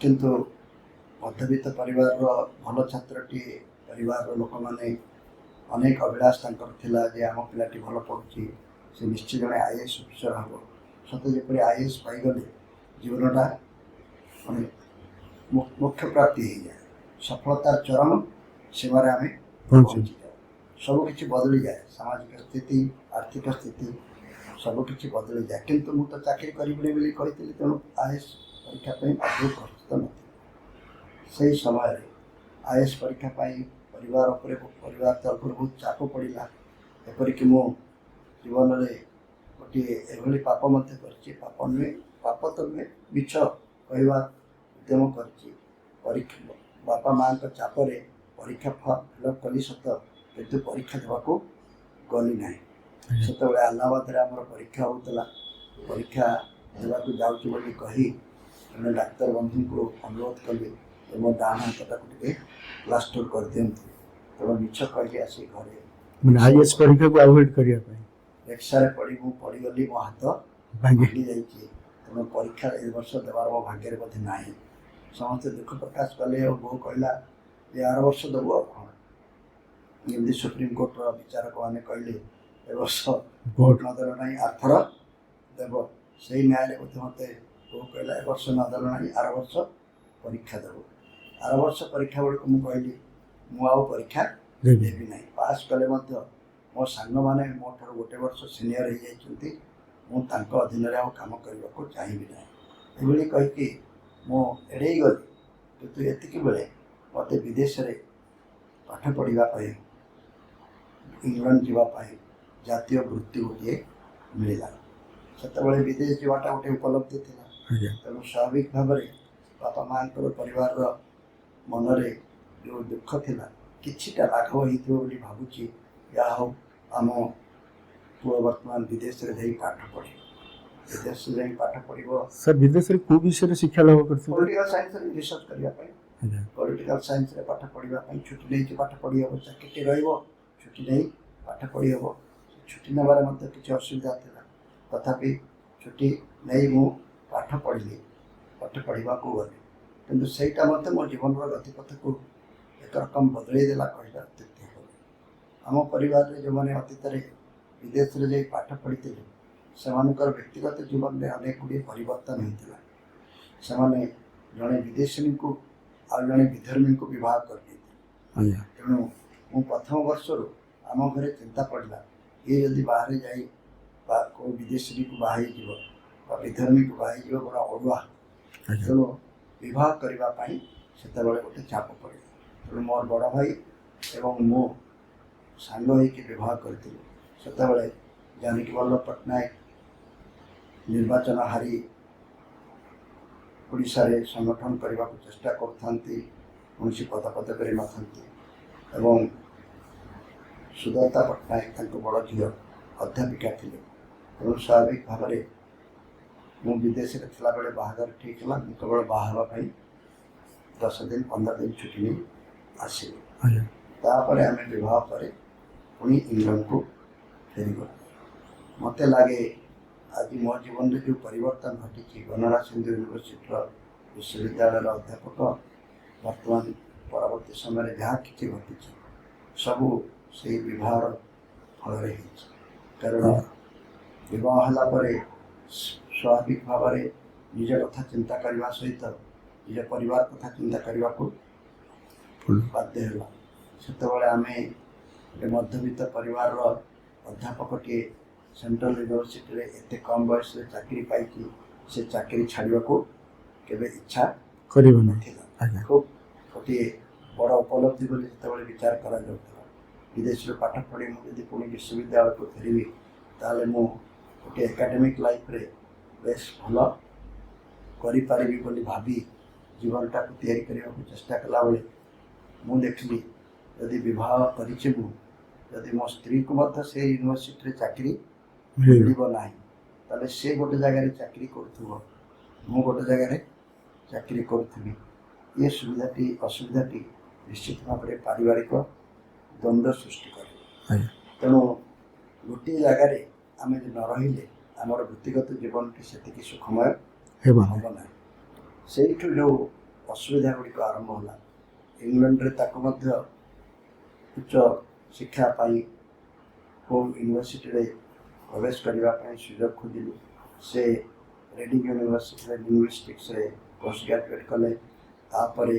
କିନ୍ତୁ ମଧ୍ୟବିତ୍ତ ପରିବାରର ଭଲ ଛାତ୍ରଟିଏ, ପରିବାରର ଲୋକମାନେ ଅନେକ ଅଭିଳାଷ ତାଙ୍କର ଥିଲା ଯେ ଆମ ପିଲାଟି ଭଲ ପଢ଼ୁଛି, ସେ ନିଶ୍ଚୟ ଜଣେ ଆଇଏଏସ୍ ଅଫିସର ହେବ। ସତେ ଯେପରି ଆଇଏଏସ୍ ପାଇଗଲେ ଜୀବନଟା ମାନେ ମୋକ୍ଷ ପ୍ରାପ୍ତି ହେଇଯାଏ, ସଫଳତାର ଚରମ ସୀମାରେ ଆମେ ପହଞ୍ଚିଯାଉ, ସବୁକିଛି ବଦଳିଯାଏ, ସାମାଜିକ ସ୍ଥିତି, ଆର୍ଥିକ ସ୍ଥିତି ସବୁକିଛି ବଦଳିଯାଏ। କିନ୍ତୁ ମୁଁ ତ ଚାକିରି କରିବିନି ବୋଲି କହିଥିଲି, ତେଣୁ ଆଇଏଏସ୍ ପରୀକ୍ଷା ପାଇଁ ଆଦୌ ପ୍ରସ୍ତୁତ ନଥିଲି। ସେହି ସମୟରେ ଆଇଏଏସ୍ ପରୀକ୍ଷା ପାଇଁ ପରିବାର ଉପରେ, ପରିବାର ତରଫରୁ ବହୁତ ଚାପ ପଡ଼ିଲା। ଏପରିକି ମୁଁ ଜୀବନରେ ଗୋଟିଏ ଏଭଳି ପାପ ମଧ୍ୟ କରିଛି, ପାପ ନୁହେଁ, ପାପ ତ ନୁହେଁ, ମିଛ କହିବା ଉଦ୍ୟମ କରିଛି। ପରୀକ୍ଷା ବାପା ମାଆଙ୍କ ଚାପରେ ପରୀକ୍ଷା ଫର୍ମ ଫିଲ୍ଅପ୍ କଲି ସତ, କିନ୍ତୁ ପରୀକ୍ଷା ଦେବାକୁ ଗଲି ନାହିଁ। ସେତେବେଳେ ଆହ୍ଲାବାଦରେ ଆମର ପରୀକ୍ଷା ହେଉଥିଲା। ପରୀକ୍ଷା ଦେବାକୁ ଯାଉଛି ବୋଲି କହି ଜଣେ ଡାକ୍ତର ବନ୍ଧୁଙ୍କୁ ଅନୁରୋଧ କଲି ଯେ ମୋ ଡାହାଣ ହାତଟାକୁ ଟିକେ ପ୍ଲାଷ୍ଟର କରିଦିଅନ୍ତୁ। ତେଣୁ ମିଛ କହିକି ଆସି ଘରେ ମାନେ ଆଇଏଏସ୍ ପରୀକ୍ଷାକୁ ଆଭଏଡ୍ କରିବା ପାଇଁ ରିକ୍ସାରେ ପଡ଼ି ମୁଁ ପଡ଼ିଗଲି, ମୋ ହାତ ଭାଙ୍ଗି ଭାଙ୍ଗି ଯାଇଛି, ତେଣୁ ପରୀକ୍ଷା ଏ ବର୍ଷ ଦେବାର ମୋ ଭାଗ୍ୟରେ ବୋଧେ ନାହିଁ। ସମସ୍ତେ ଦୁଃଖ ପ୍ରକାଶ କଲେ ଓ ବୋଉ କହିଲା ଯେ ଆର ବର୍ଷ ଦେବୁ ଆଉ କ'ଣ। ଯେମିତି ସୁପ୍ରିମକୋର୍ଟର ବିଚାରକମାନେ କହିଲେ ଏ ବର୍ଷ ଭୋଟ ନଦେଲ ନାହିଁ ଆରଥର ଦେବ, ସେଇ ନ୍ୟାୟରେ ବୋଧେ ମୋତେ ବୋଉ କହିଲା ଏ ବର୍ଷ ନଦେଲ ନାହିଁ ଆର ବର୍ଷ ପରୀକ୍ଷା ଦେବୁ। ଆର ବର୍ଷ ପରୀକ୍ଷା ବେଳକୁ ମୁଁ କହିଲି ମୁଁ ଆଉ ପରୀକ୍ଷା ଦେବି ଦେବି ନାହିଁ। ପାସ୍ କଲେ ମଧ୍ୟ ମୋ ସାଙ୍ଗମାନେ ମୋ ଠାରୁ ଗୋଟେ ବର୍ଷ ସିନିୟର ହେଇଯାଇଛନ୍ତି, ମୁଁ ତାଙ୍କ ଅଧୀନରେ ଆଉ କାମ କରିବାକୁ ଚାହିଁବି ନାହିଁ, ଏଭଳି କହିକି ମୁଁ ଏଡ଼େଇ ଗଲି। କିନ୍ତୁ ଏତିକି ବେଳେ ମୋତେ ବିଦେଶରେ ପାଠ ପଢ଼ିବା ପାଇଁ, ଇଂଲଣ୍ଡ ଯିବା ପାଇଁ ଜାତୀୟ ବୃତ୍ତି ଗୋଟିଏ ମିଳିଲା। ସେତେବେଳେ ବିଦେଶ ଯିବାଟା ଗୋଟେ ଉପଲବ୍ଧି ଥିଲା। ଆଜ୍ଞା ତେଣୁ ସ୍ୱାଭାବିକ ଭାବରେ ବାପା ମାଆଙ୍କର ପରିବାରର ମନରେ ଯେଉଁ ଦୁଃଖ ଥିଲା କିଛିଟା ଲାଘବ ହେଇଥିବ ବୋଲି ଭାବୁଛି। ଯାହା ହଉ ଆମ ପୁଅ ବର୍ତ୍ତମାନ ବିଦେଶରେ ଯାଇ ପାଠ ପଢ଼ିବ, ବିଦେଶରେ ଯାଇ ପାଠ ପଢ଼ିବ। ସାର୍, ବିଦେଶରେ କୋଉ ବିଷୟରେ ଶିକ୍ଷା ଲାଭ କରିଥିଲେ? ପଲିଟିକାଲ ସାଇନ୍ସରେ ରିସର୍ଚ୍ଚ କରିବା ପାଇଁ, ଆଜ୍ଞା ପଲିଟିକାଲ ସାଇନ୍ସରେ ପାଠ ପଢ଼ିବା ପାଇଁ ଛୁଟି ନେଇକି ପାଠ ପଢ଼ି ହେବ, ଚାକିରିଟି ରହିବ, ଛୁଟି ନେଇ ପାଠ ପଢ଼ି ହେବ। ଛୁଟି ନେବାରେ ମଧ୍ୟ କିଛି ଅସୁବିଧା ଥିଲା, ତଥାପି ଛୁଟି ନେଇ ମୁଁ ପାଠ ପଢ଼ିଲି, ପାଠ ପଢ଼ିବାକୁ ଗଲି। କିନ୍ତୁ ସେଇଟା ମଧ୍ୟ ମୋ ଜୀବନର ଗତିପଥକୁ ଏକରକମ ବଦଳେଇ ଦେଲା କହିଲେ ଅତ୍ୟୁକ୍ତି ହେବ। ଆମ ପରିବାରରେ ଯେଉଁମାନେ ଅତୀତରେ ବିଦେଶରେ ଯାଇ ପାଠ ପଢ଼ିଥିଲେ ସେମାନଙ୍କର ବ୍ୟକ୍ତିଗତ ଜୀବନରେ ଅନେକ ଗୁଡ଼ିଏ ପରିବର୍ତ୍ତନ ହୋଇଥିଲା। ସେମାନେ ଜଣେ ବିଦେଶିନୀଙ୍କୁ ଆଉ ଜଣେ ବିଧର୍ମୀଙ୍କୁ ବିବାହ କରିଦେଇଥିଲେ। ଆଜ୍ଞା ତେଣୁ ମୁଁ ପ୍ରଥମ ବର୍ଷରୁ ଆମ ଘରେ ଚିନ୍ତା ପଡ଼ିଲା, ଇଏ ଯଦି ବାହାରେ ଯାଇ ବା କେଉଁ ବିଦେଶିନୀକୁ ବାହା ହେଇଯିବ ବା ବିଧର୍ମୀକୁ ବାହା ହେଇଯିବ, ବଡ଼ ଅଡ଼ୁଆ। ଆଜ୍ଞା ତେଣୁ ବିବାହ କରିବା ପାଇଁ ସେତେବେଳେ ଗୋଟେ ଚାପ ପଡ଼ିଲା। ତେଣୁ ମୋର ବଡ଼ ଭାଇ ଏବଂ ମୁଁ ସାଙ୍ଗ ହେଇକି ବିବାହ କରିଥିଲୁ। ସେତେବେଳେ ଜାନକୀ ବଲ୍ଲଭ ପଟ୍ଟନାୟକ ନିର୍ବାଚନ ହାରି ଓଡ଼ିଶାରେ ସଂଗଠନ କରିବାକୁ ଚେଷ୍ଟା କରୁଥାନ୍ତି, କୌଣସି ପଦପଦବୀରେ ନଥାନ୍ତି, ଏବଂ ସୁଦତ୍ତା ପଟ୍ଟନାୟକ ତାଙ୍କ ବଡ଼ ଝିଅ ଅଧ୍ୟାପିକା ଥିଲେ। ତେଣୁ ସ୍ୱାଭାବିକ ଭାବରେ ମୁଁ ବିଦେଶରେ ଥିଲାବେଳେ ବାହାଘର ଠିକ୍ ହେଲା। ମୁଁ କେବଳ ବାହା ହେବା ପାଇଁ 10 ଦିନ 15 ଦିନ ଛୁଟି ନେଇ ଆସିଲି। ଆଜ୍ଞା ତାପରେ ଆମେ ବିବାହ ପରେ ପୁଣି ଇଂଲଣ୍ଡକୁ ଫେରିଗଲୁ। ମୋତେ ଲାଗେ ଆଜି ମୋ ଜୀବନରେ ଯେଉଁ ପରିବର୍ତ୍ତନ ଘଟିଛି, ବନାରସ ହିନ୍ଦୁ ୟୁନିଭର୍ସିଟିର ବିଶ୍ୱବିଦ୍ୟାଳୟର ଅଧ୍ୟାପକ ବର୍ତ୍ତମାନ ପରବର୍ତ୍ତୀ ସମୟରେ ଯାହା କିଛି ଘଟିଛି ସବୁ ସେଇ ବିବାହର ଫଳରେ ହେଇଛି। କାରଣ ବିବାହ ହେଲା ପରେ ସ୍ୱାଭାବିକ ଭାବରେ ନିଜ କଥା ଚିନ୍ତା କରିବା ସହିତ ନିଜ ପରିବାର କଥା ଚିନ୍ତା କରିବାକୁ ବାଧ୍ୟ ହେଲା। ସେତେବେଳେ ଆମେ ଗୋଟେ ମଧ୍ୟବିତ୍ତ ପରିବାରର ଅଧ୍ୟାପକଟିଏ ସେଣ୍ଟ୍ରାଲ ୟୁନିଭର୍ସିଟିରେ ଏତେ କମ୍ ବୟସରେ ଚାକିରି ପାଇକି ସେ ଚାକିରି ଛାଡ଼ିବାକୁ କେବେ ଇଚ୍ଛା କରିବ ନାହିଁ। ନଥିଲା। ଆଜ୍ଞା ଖୁବ୍ ଗୋଟିଏ ବଡ଼ ଉପଲବ୍ଧି ବୋଲି ସେତେବେଳେ ବିଚାର କରାଯାଉଥିଲା। ବିଦେଶରୁ ପାଠ ପଢ଼ି ମୁଁ ଯଦି ପୁଣି ବିଶ୍ୱବିଦ୍ୟାଳୟକୁ ଫେରିବି ତାହେଲେ ମୁଁ ଗୋଟିଏ ଏକାଡେମିକ୍ ଲାଇଫରେ ବେଶ ଭଲ କରିପାରିବି ବୋଲି ଭାବି ଜୀବନଟାକୁ ତିଆରି କରିବାକୁ ଚେଷ୍ଟା କଲାବେଳେ ମୁଁ ଦେଖିଲି ଯଦି ବିବାହ କରିଛି ମୁଁ, ଯଦି ମୋ ସ୍ତ୍ରୀକୁ ମଧ୍ୟ ସେ ୟୁନିଭର୍ସିଟିରେ ଚାକିରି ମିଳିବ ମିଳିବ ନାହିଁ, ତାହେଲେ ସେ ଗୋଟେ ଜାଗାରେ ଚାକିରି କରୁଥିବ, ମୁଁ ଗୋଟେ ଜାଗାରେ ଚାକିରି କରୁଥିବି, ଏ ସୁବିଧାଟି ଅସୁବିଧାଟି ନିଶ୍ଚିତ ଭାବରେ ପାରିବାରିକ ଦ୍ୱନ୍ଦ୍ୱ ସୃଷ୍ଟି କରେ। ଆଜ୍ଞା। ତେଣୁ ଗୋଟିଏ ଜାଗାରେ ଆମେ ଯଦି ନ ରହିଲେ ଆମର ବୃତ୍ତିଗତ ଜୀବନଟି ସେତିକି ସୁଖମୟ ହେବ ହେବ ନାହିଁ। ସେଇଠୁ ଯେଉଁ ଅସୁବିଧା ଗୁଡ଼ିକ ଆରମ୍ଭ ହେଲା, ଇଂଲଣ୍ଡରେ ତାକୁ ମଧ୍ୟ ଉଚ୍ଚ ଶିକ୍ଷା ପାଇଁ କେଉଁ ୟୁନିଭର୍ସିଟିରେ ପ୍ରବେଶ କରିବା ପାଇଁ ସୁଯୋଗ ଖୋଜିଲୁ। ସେ ରେଡ଼ିଂ ୟୁନିଭର୍ସିଟିରେ ଲିଙ୍ଗୁଇଷ୍ଟିକ୍ସରେ ପୋଷ୍ଟ ଗ୍ରାଜୁଏଟ୍ କଲେ। ତାପରେ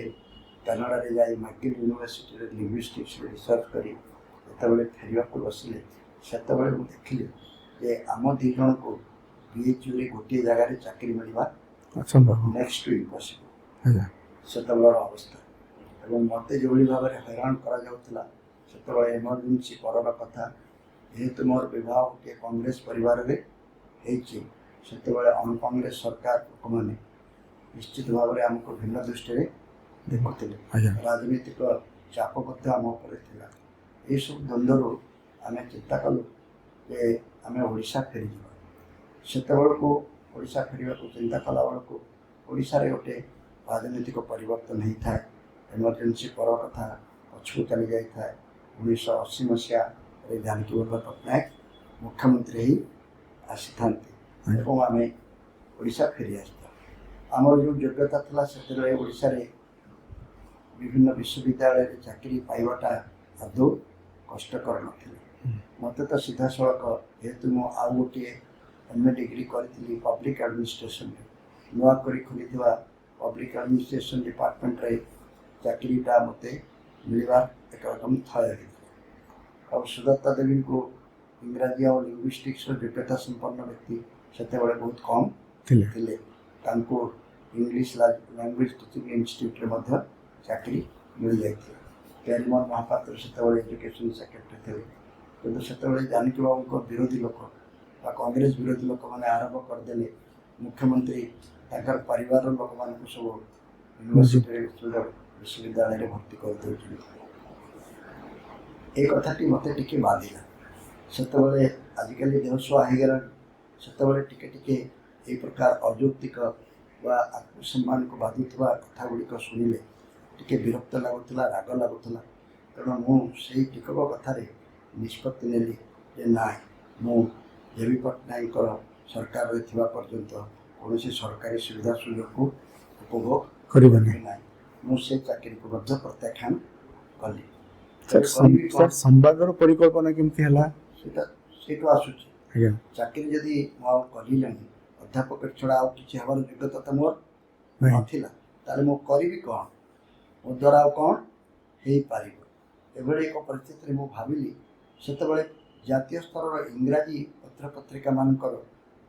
କାନାଡ଼ାରେ ଯାଇ ମାଗିଲ୍ ୟୁନିଭର୍ସିଟିରେ ଲିଙ୍ଗୁଇଷ୍ଟିକ୍ସରେ ରିସର୍ଚ୍ଚ କରି ଯେତେବେଳେ ଫେରିବାକୁ ବସିଲେ, ସେତେବେଳେ ମୁଁ ଦେଖିଲି ଯେ ଆମ ଦୁଇ ଜଣଙ୍କୁ ବିଏଚ୍ୟୁରେ ଗୋଟିଏ ଜାଗାରେ ଚାକିରି ମିଳିବା ଅସମ୍ଭବ। ନେକ୍ସଟ ଟୁ ଇମ୍ପସିବଲ୍ ଆଜ୍ଞା। ସେତେବେଳର ଅବସ୍ଥା। ଏବଂ ମୋତେ ଯେଭଳି ଭାବରେ ହଇରାଣ କରାଯାଉଥିଲା, ସେତେବେଳେ ଏମର୍ଜେନ୍ସି ପରର କଥା, ଯେହେତୁ ମୋର ବିବାହ ଗୋଟିଏ କଂଗ୍ରେସ ପରିବାରରେ ହେଇଛି, ସେତେବେଳେ ଅଣ କଂଗ୍ରେସ ସରକାର ଲୋକମାନେ ନିଶ୍ଚିତ ଭାବରେ ଆମକୁ ଭିନ୍ନ ଦୃଷ୍ଟିରେ ଦେଖୁଥିଲେ। ଆଜ୍ଞା। ରାଜନୈତିକ ଚାପ ମଧ୍ୟ ଆମ ଉପରେ ଥିଲା। ଏହିସବୁ ଦ୍ୱନ୍ଦ୍ୱରୁ ଆମେ ଚିନ୍ତା କଲୁ ଯେ ଆମେ ଓଡ଼ିଶା ଫେରିଯିବା। ସେତେବେଳକୁ ଓଡ଼ିଶା ଫେରିବାକୁ ଚିନ୍ତା କଲା ବେଳକୁ ଓଡ଼ିଶାରେ ଗୋଟେ ରାଜନୈତିକ ପରିବର୍ତ୍ତନ ହେଇଥାଏ। ଏମର୍ଜେନ୍ସି ପର କଥା ପଛକୁ ଚାଲି ଯାଇଥାଏ। 1980 ମସିହାରେ ଜାନକୀବଲ୍ଲଭ ପଟ୍ଟନାୟକ ମୁଖ୍ୟମନ୍ତ୍ରୀ ହେଇ ଆସିଥାନ୍ତି ଏବଂ ଆମେ ଓଡ଼ିଶା ଫେରି ଆସିଥାଉ। ଆମର ଯେଉଁ ଯୋଗ୍ୟତା ଥିଲା, ସେତେବେଳେ ଓଡ଼ିଶାରେ ବିଭିନ୍ନ ବିଶ୍ୱବିଦ୍ୟାଳୟରେ ଚାକିରି ପାଇବାଟା ଆଦୌ କଷ୍ଟକର ନଥିଲା। ମୋତେ ତ ସିଧାସଳଖ, ଯେହେତୁ ମୁଁ ଆଉ ଗୋଟିଏ ଏମ୍ ଏ ଡିଗ୍ରୀ କରିଥିଲି ପବ୍ଲିକ୍ ଆଡ଼ମିନିଷ୍ଟ୍ରେସନରେ, ନୂଆ କରି ଖୋଲିଥିବା ପବ୍ଲିକ୍ ଆଡ଼ମିନିଷ୍ଟ୍ରେସନ ଡିପାର୍ଟମେଣ୍ଟରେ ଚାକିରିଟା ମୋତେ ମିଳିବା ଏକ ରକମ ଥୟ ହେଇଥିଲା। ଆଉ ସୁଦତ୍ତା ଦେବୀଙ୍କୁ ଇଂରାଜୀ ଆଉ ଲିଙ୍ଗୁଇଷ୍ଟିକ୍ସର ଯୋଗ୍ୟତା ସମ୍ପନ୍ନ ବ୍ୟକ୍ତି ସେତେବେଳେ ବହୁତ କମ୍ ଥିଲେ। ଥିଲେ। ତାଙ୍କୁ ଇଂଲିଶ ଲାଙ୍ଗୁଏଜ ଟିଚିଂ ଇନଷ୍ଟିଚ୍ୟୁଟ୍ରେ ମଧ୍ୟ ଚାକିରି ମିଳିଯାଇଥିଲା। ପ୍ୟାରୀମୋହନ ମହାପାତ୍ର ସେତେବେଳେ ଏଜୁକେସନ୍ ସେକ୍ରେଟାରୀ ଥିଲେ। କିନ୍ତୁ ସେତେବେଳେ ଜାନକୀ ବାବୁଙ୍କ ବିରୋଧୀ ଲୋକ ବା କଂଗ୍ରେସ ବିରୋଧୀ ଲୋକମାନେ ଆରମ୍ଭ କରିଦେଲେ, ମୁଖ୍ୟମନ୍ତ୍ରୀ ତାଙ୍କର ପରିବାରର ଲୋକମାନଙ୍କୁ ସବୁ ୟୁନିଭର୍ସିଟିରେ, ବିଶ୍ୱବିଦ୍ୟାଳୟରେ ଭର୍ତ୍ତି କରିଦେଉଛନ୍ତି। ଏ କଥାଟି ମୋତେ ଟିକେ ବାଧିଲା ସେତେବେଳେ। ଆଜିକାଲି ଦେହସୁଆ ହେଇଗଲାଣି, ସେତେବେଳେ ଟିକେ ଟିକେ ଏଇ ପ୍ରକାର ଅଯୌକ୍ତିକ ବା ଆତ୍ମସମ୍ମାନକୁ ବାଧୁଥିବା କଥା ଗୁଡ଼ିକ ଶୁଣିଲେ ଟିକେ ବିରକ୍ତ ଲାଗୁଥିଲା, ରାଗ ଲାଗୁଥିଲା। ତେଣୁ ମୁଁ ସେଇ ଟିକକ କଥାରେ ନିଷ୍ପତ୍ତି ନେଲି ଯେ ନାଇଁ, ମୁଁ ଜେ ବି ପଟ୍ଟନାୟକଙ୍କର ସରକାରରେ ଥିବା ପର୍ଯ୍ୟନ୍ତ କୌଣସି ସରକାରୀ ସୁବିଧା ସୁଯୋଗକୁ ଉପଭୋଗ କରିବେନି। କରିବି ନାହିଁ। ମୁଁ ସେ ଚାକିରିକୁ ମଧ୍ୟ ପ୍ରତ୍ୟାଖ୍ୟାନ କଲି। ସାର୍, ତେବେ କରିବି କ'ଣ? ସାର୍, ସମ୍ବାଦର ପରିକଳ୍ପନା କେମିତି ହେଲା? ସେଇଟା ସେଇଠୁ ଆସୁଛି। ଆଜ୍ଞା। ଚାକିରି ଯଦି ମୁଁ ଆଉ କଲି ନାହିଁ, ଅଧ୍ୟାପକ ଛଡ଼ା ଆଉ କିଛି ହେବାର ଯୋଗ୍ୟତା ତ ମୋର ନାହିଁ। ନଥିଲା, ତାହେଲେ ମୁଁ କରିବି କ'ଣ? ମୋ ଦ୍ୱାରା ଆଉ କ'ଣ ହେଇପାରିବ? ଏଭଳି ଏକ ପରିସ୍ଥିତିରେ ମୁଁ ଭାବିଲି, ସେତେବେଳେ ଜାତୀୟ ସ୍ତରର ଇଂରାଜୀ ପତ୍ରପତ୍ରିକାମାନଙ୍କର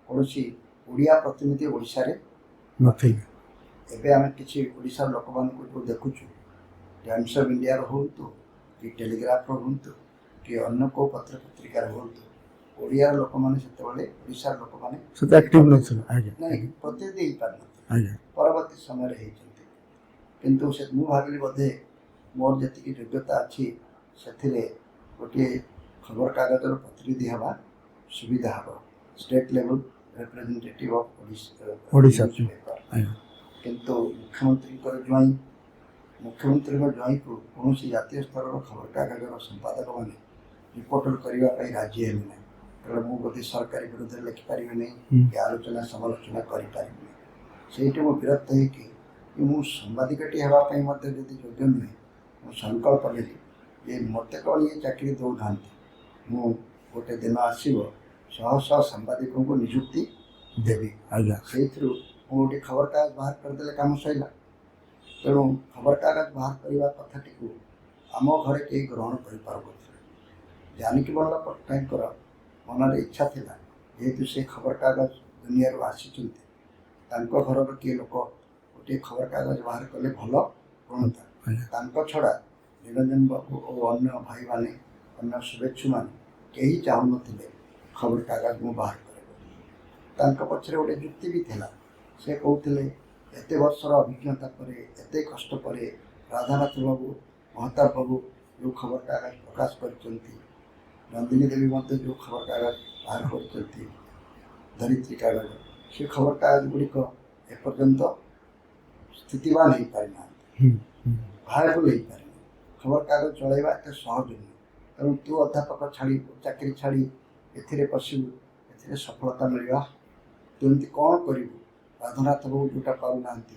କୌଣସି ଓଡ଼ିଆ ପ୍ରତିନିଧି ଓଡ଼ିଶାରେ ନଥିଲେ। ଏବେ ଆମେ କିଛି ଓଡ଼ିଶାର ଲୋକମାନଙ୍କୁ ଯେଉଁ ଦେଖୁଛୁ, ଟାଇମ୍ସ ଅଫ୍ ଇଣ୍ଡିଆର ହୁଅନ୍ତୁ କି ଟେଲିଗ୍ରାଫର ହୁଅନ୍ତୁ କି ଅନ୍ୟ କେଉଁ ପତ୍ରପତ୍ରିକାର ହୁଅନ୍ତୁ, ଓଡ଼ିଆର ଲୋକମାନେ ସେତେବେଳେ ଓଡ଼ିଶାର ଲୋକମାନେ ସେତେ ଆକ୍ଟିଭ ନଥିଲେ, ଆଜ୍ଞା। ନାଇଁ, ପ୍ରତିନିଧି ହେଇପାରିନଥିଲେ। ପରବର୍ତ୍ତୀ ସମୟରେ ହେଇଛନ୍ତି। କିନ୍ତୁ ସେ ମୁଁ ଭାବିଲି ବୋଧେ ମୋର ଯେତିକି ଯୋଗ୍ୟତା ଅଛି, ସେଥିରେ ଗୋଟିଏ ଖବରକାଗଜର ପ୍ରତିନିଧି ହେବା ସୁବିଧା ହେବ, state level representative of Odisha. Paper. କିନ୍ତୁ ମୁଖ୍ୟମନ୍ତ୍ରୀଙ୍କ ଜ୍ୱାଇଁକୁ କୌଣସି ଜାତୀୟ ସ୍ତରର ଖବରକାଗଜର ସମ୍ପାଦକମାନେ ରିପୋର୍ଟର କରିବା ପାଇଁ ରାଜି ହେଲେ ନାହିଁ, କାରଣ ମୁଁ ବୋଧେ ସରକାରୀ ବିରୋଧରେ ଲେଖିପାରିବି ନାହିଁ କି ଆଲୋଚନା ସମାଲୋଚନା କରିପାରିବି ନାହିଁ। ସେଇଠି ମୁଁ ବିରକ୍ତ ହେଇକି କି ମୁଁ ସାମ୍ବାଦିକଟି ହେବା ପାଇଁ ମଧ୍ୟ ଯଦି ଯୋଗ୍ୟ ନୁହେଁ, ମୁଁ ସଂକଳ୍ପ ନେଲି ଯେ ମୋତେ କ'ଣ ଇଏ ଚାକିରି ଦେଉନାହାନ୍ତି, ମୁଁ ଗୋଟେ ଦିନ ଆସିବ ଶହ ଶହ ସାମ୍ବାଦିକଙ୍କୁ ନିଯୁକ୍ତି ଦେବି। ସେଇଥିରୁ ମୁଁ ଗୋଟେ ଖବରକାଗଜ ବାହାର କରିଦେଲେ କାମ ସରିଲା। ତେଣୁ ଖବରକାଗଜ ବାହାର କରିବା କଥାଟିକୁ ଆମ ଘରେ କେହି ଗ୍ରହଣ କରିପାରୁନଥିଲେ। ଜାନକୀ ବଲ୍ଲଭ ପଟ୍ଟନାୟକଙ୍କର ମନରେ ଇଚ୍ଛା ଥିଲା, ଯେହେତୁ ସେ ଖବରକାଗଜ ଦୁନିଆରୁ ଆସିଛନ୍ତି, ତାଙ୍କ ଘରର କିଏ ଲୋକ ଗୋଟିଏ ଖବରକାଗଜ ବାହାର କଲେ ଭଲ ହୁଅନ୍ତା। ତାଙ୍କ ଛଡ଼ା ନିରଞ୍ଜନ ବାବୁ ଓ ଅନ୍ୟ ଭାଇମାନେ, ଅନ୍ୟ ଶୁଭେଚ୍ଛୁମାନେ କେହି ଚାହୁଁନଥିଲେ ଖବରକାଗଜ ମୁଁ ବାହାର କରେ ବୋଲି। ତାଙ୍କ ପଛରେ ଗୋଟେ ଯୁକ୍ତି ବି ଥିଲା। ସେ କହୁଥିଲେ, ଏତେ ବର୍ଷର ଅଭିଜ୍ଞତା ପରେ, ଏତେ କଷ୍ଟ ପରେ ରାଧାନାଥ ବାବୁ, ମହତାବ ବାବୁ ଯେଉଁ ଖବରକାଗଜ ପ୍ରକାଶ କରିଛନ୍ତି, ନନ୍ଦିନୀ ଦେବୀ ମଧ୍ୟ ଯେଉଁ ଖବରକାଗଜ ବାହାର କରିଛନ୍ତି, ଧରିତ୍ରୀ କାଗଜ, ସେ ଖବରକାଗଜ ଗୁଡ଼ିକ ଏପର୍ଯ୍ୟନ୍ତ ସ୍ଥିତିବାନ ହେଇପାରିନାହାନ୍ତି, ହୁଁ ହୁଁ ଭାୟାବଲ୍ ହେଇପାରିନି। ଖବରକାଗଜ ଚଳାଇବା ଏତେ ସହଜ ନୁହେଁ। ତେଣୁ ତୁ ଅଧ୍ୟାପକ ଛାଡ଼ି, ଚାକିରି ଛାଡ଼ି ଏଥିରେ ପଶିବୁ, ଏଥିରେ ସଫଳତା ମିଳିବା ତୁ ଏମିତି କ'ଣ କରିବୁ? ରାଧାନାଥ ବାବୁ ଯେଉଁଟା ପାରୁନାହାନ୍ତି,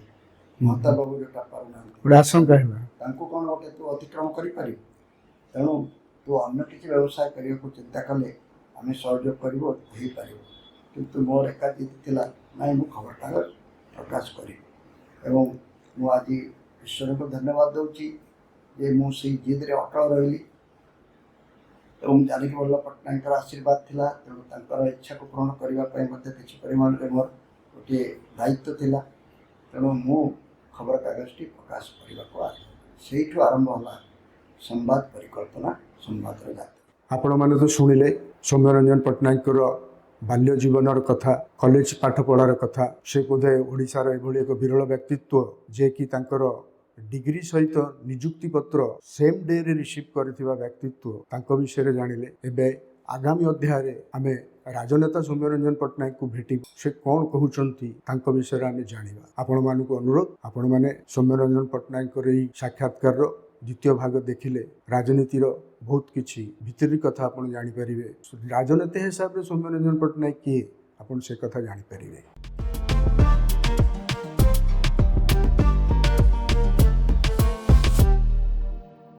ମହତାବ ବାବୁ ଯେଉଁଟା ପାରୁନାହାନ୍ତି, ଗୋଟେ ଆଶଙ୍କା ହେଲା। ତାଙ୍କୁ କ'ଣ ଗୋଟେ ତୁ ଅତିକ୍ରମ କରିପାରିବୁ? ତେଣୁ ତୁ ଅନ୍ୟ କିଛି ବ୍ୟବସାୟ କରିବାକୁ ଚିନ୍ତା କଲେ ଆମେ ସହଯୋଗ କରିବୁ, ହେଇପାରିବ। କିନ୍ତୁ ମୋର ଏକା ଜିଦ୍ ଥିଲା, ନାଇଁ, ମୁଁ ଖବରକାଗଜ ପ୍ରକାଶ କରିବି। ଏବଂ ମୁଁ ଆଜି ଈଶ୍ୱରଙ୍କୁ ଧନ୍ୟବାଦ ଦେଉଛି ଯେ ମୁଁ ସେଇ ଜିଦ୍ରେ ଅଟଳ ରହିଲି ଏବଂ ଜାନକୀ ବଲ୍ଲଭ ପଟ୍ଟନାୟକଙ୍କର ଆଶୀର୍ବାଦ ଥିଲା। ତେଣୁ ତାଙ୍କର ଇଚ୍ଛାକୁ ପୂରଣ କରିବା ପାଇଁ ମଧ୍ୟ କିଛି ପରିମାଣରେ ମୋର ଗୋଟିଏ ଦାୟିତ୍ୱ ଥିଲା। ତେଣୁ ମୁଁ ଖବରକାଗଜଟି ପ୍ରକାଶ କରିବାକୁ ଆରମ୍ଭ କଲି। ସେଇଠୁ ଆରମ୍ଭ ହେଲା ସମ୍ବାଦ ପରିକଳ୍ପନା, ସମ୍ବାଦର ଯାତ୍ରା। ଆପଣମାନେ ତ ଶୁଣିଲେ ସୌମ୍ୟରଞ୍ଜନ ପଟ୍ଟନାୟକଙ୍କର ବାଲ୍ୟ ଜୀବନର କଥା, କଲେଜ ପାଠ ପଢ଼ାର କଥା। ସେ ବୋଧେ ଓଡ଼ିଶାର ଏଭଳି ଏକ ବିରଳ ବ୍ୟକ୍ତିତ୍ୱ ଯିଏକି ତାଙ୍କର ଡିଗ୍ରୀ ସହିତ ନିଯୁକ୍ତି ପତ୍ର ସେମ୍ ଡେରେ ରିସିଭ୍ କରିଥିବା ବ୍ୟକ୍ତିତ୍ୱ। ତାଙ୍କ ବିଷୟରେ ଜାଣିଲେ। ଏବେ ଆଗାମୀ ଅଧ୍ୟାୟରେ ଆମେ ରାଜନେତା ସୌମ୍ୟରଞ୍ଜନ ପଟ୍ଟନାୟକଙ୍କୁ ଭେଟିବୁ। ସେ କ'ଣ କହୁଛନ୍ତି, ତାଙ୍କ ବିଷୟରେ ଆମେ ଜାଣିବା। ଆପଣମାନଙ୍କୁ ଅନୁରୋଧ, ଆପଣମାନେ ସୌମ୍ୟରଞ୍ଜନ ପଟ୍ଟନାୟକଙ୍କର ଏହି ସାକ୍ଷାତକାରର ଦ୍ୱିତୀୟ ଭାଗ ଦେଖିଲେ ରାଜନୀତିର ବହୁତ କିଛି ଭିତରି କଥା ଆପଣ ଜାଣିପାରିବେ। ରାଜନେତା ହିସାବରେ ସୌମ୍ୟରଞ୍ଜନ ପଟ୍ଟନାୟକ କିଏ, ଆପଣ ସେ କଥା ଜାଣିପାରିବେ।